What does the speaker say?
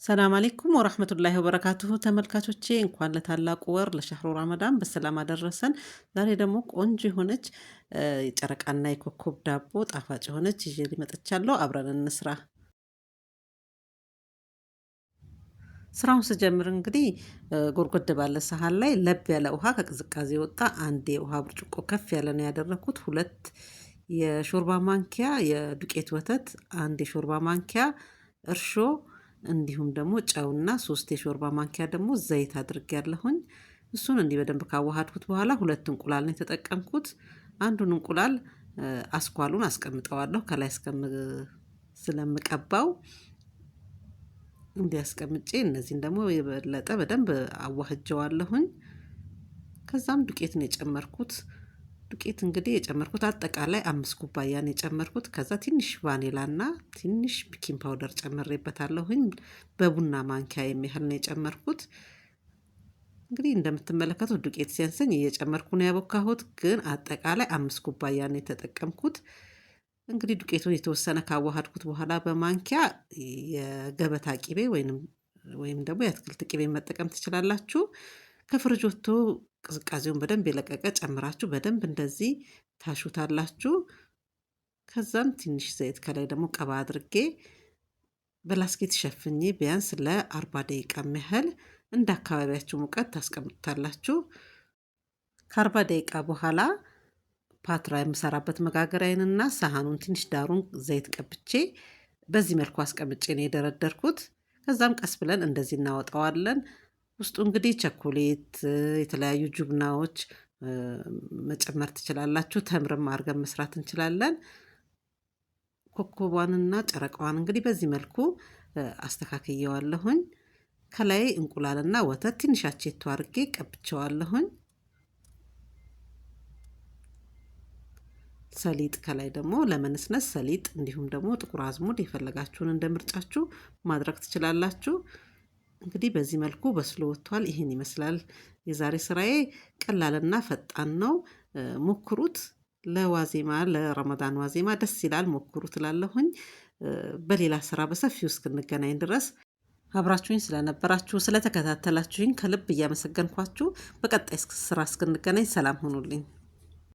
ሰላም አሌይኩም ወራህመቱላሂ ወበረካቱሁ ተመልካቾቼ፣ እንኳን ለታላቁ ወር ለሻህሩ ረመዳን በሰላም አደረሰን። ዛሬ ደግሞ ቆንጆ የሆነች የጨረቃና የኮከብ ዳቦ ጣፋጭ የሆነች ይዤ መጥቻለሁ። አብረን እንስራ። ስራውን ስጀምር እንግዲህ ጎድጎድ ባለ ሰሃን ላይ ለብ ያለ ውሃ ከቅዝቃዜ ወጣ አንድ የውሃ ብርጭቆ ከፍ ያለ ነው ያደረኩት። 2 የሾርባ ማንኪያ የዱቄት ወተት፣ 1 የሾርባ ማንኪያ እርሾ እንዲሁም ደግሞ ጨውና 3 የሾርባ ማንኪያ ደግሞ ዘይት አድርጌያለሁኝ። እሱን እንዲህ በደንብ ካዋሃድኩት በኋላ 2 እንቁላል ነው የተጠቀምኩት። አንዱን እንቁላል አስኳሉን አስቀምጠዋለሁ ከላይ ስለምቀባው እንዲያስቀምጬ እነዚህን ደግሞ የበለጠ በደንብ አዋህጀዋለሁኝ። ከዛም ዱቄት ነው የጨመርኩት። ዱቄት እንግዲህ የጨመርኩት አጠቃላይ 5 ኩባያ ነው የጨመርኩት። ከዛ ትንሽ ቫኒላና ትንሽ baking powder ጨምሬበታለሁኝ። በቡና ማንኪያ የሚያህል ነው የጨመርኩት። እንግዲህ እንደምትመለከቱት ዱቄት ሲያንሰኝ እየጨመርኩ ነው ያቦካሁት፣ ግን አጠቃላይ 5 ኩባያ ነው የተጠቀምኩት። እንግዲህ ዱቄቱን የተወሰነ ካዋሃድኩት በኋላ በማንኪያ የገበታ ቂቤ ወይም ደግሞ የአትክልት ቂቤ መጠቀም ትችላላችሁ። ከፍሪጅ ወጥቶ ቅዝቃዜውን በደንብ የለቀቀ ጨምራችሁ በደንብ እንደዚህ ታሹታላችሁ። ከዛም ትንሽ ዘይት ከላይ ደግሞ ቀባ አድርጌ በላስኬት ሸፍኜ ቢያንስ ለ40 ደቂቃ ያህል እንደ አካባቢያችሁ ሙቀት ታስቀምጡታላችሁ። ከ40 ደቂቃ በኋላ ፓትራ የምሰራበት መጋገሪያዬንና ሳህኑን ትንሽ ዳሩን ዘይት ቀብቼ በዚህ መልኩ አስቀምጬ ነው የደረደርኩት። ከዛም ቀስ ብለን እንደዚህ እናወጣዋለን። ውስጡ እንግዲህ ቸኮሌት፣ የተለያዩ ጁብናዎች መጨመር ትችላላችሁ። ተምርም አድርገን መስራት እንችላለን። ኮከቧንና ጨረቃዋን እንግዲህ በዚህ መልኩ አስተካክየዋለሁኝ። ከላይ እንቁላልና ወተት ትንሽ አቼቶ አድርጌ ቀብቼዋለሁኝ። ሰሊጥ ከላይ ደግሞ ለመነስነስ ሰሊጥ እንዲሁም ደግሞ ጥቁር አዝሙድ የፈለጋችሁን እንደ ምርጫችሁ ማድረግ ትችላላችሁ። እንግዲህ በዚህ መልኩ በስሎ ወጥቷል። ይህን ይመስላል የዛሬ ስራዬ። ቀላልና ፈጣን ነው። ሞክሩት። ለዋዜማ ለረመዳን ዋዜማ ደስ ይላል። ሞክሩት እላለሁኝ። በሌላ ስራ በሰፊው እስክንገናኝ ድረስ አብራችሁኝ ስለነበራችሁ ስለተከታተላችሁኝ ከልብ እያመሰገንኳችሁ በቀጣይ ስራ እስክንገናኝ ሰላም ሁኑልኝ።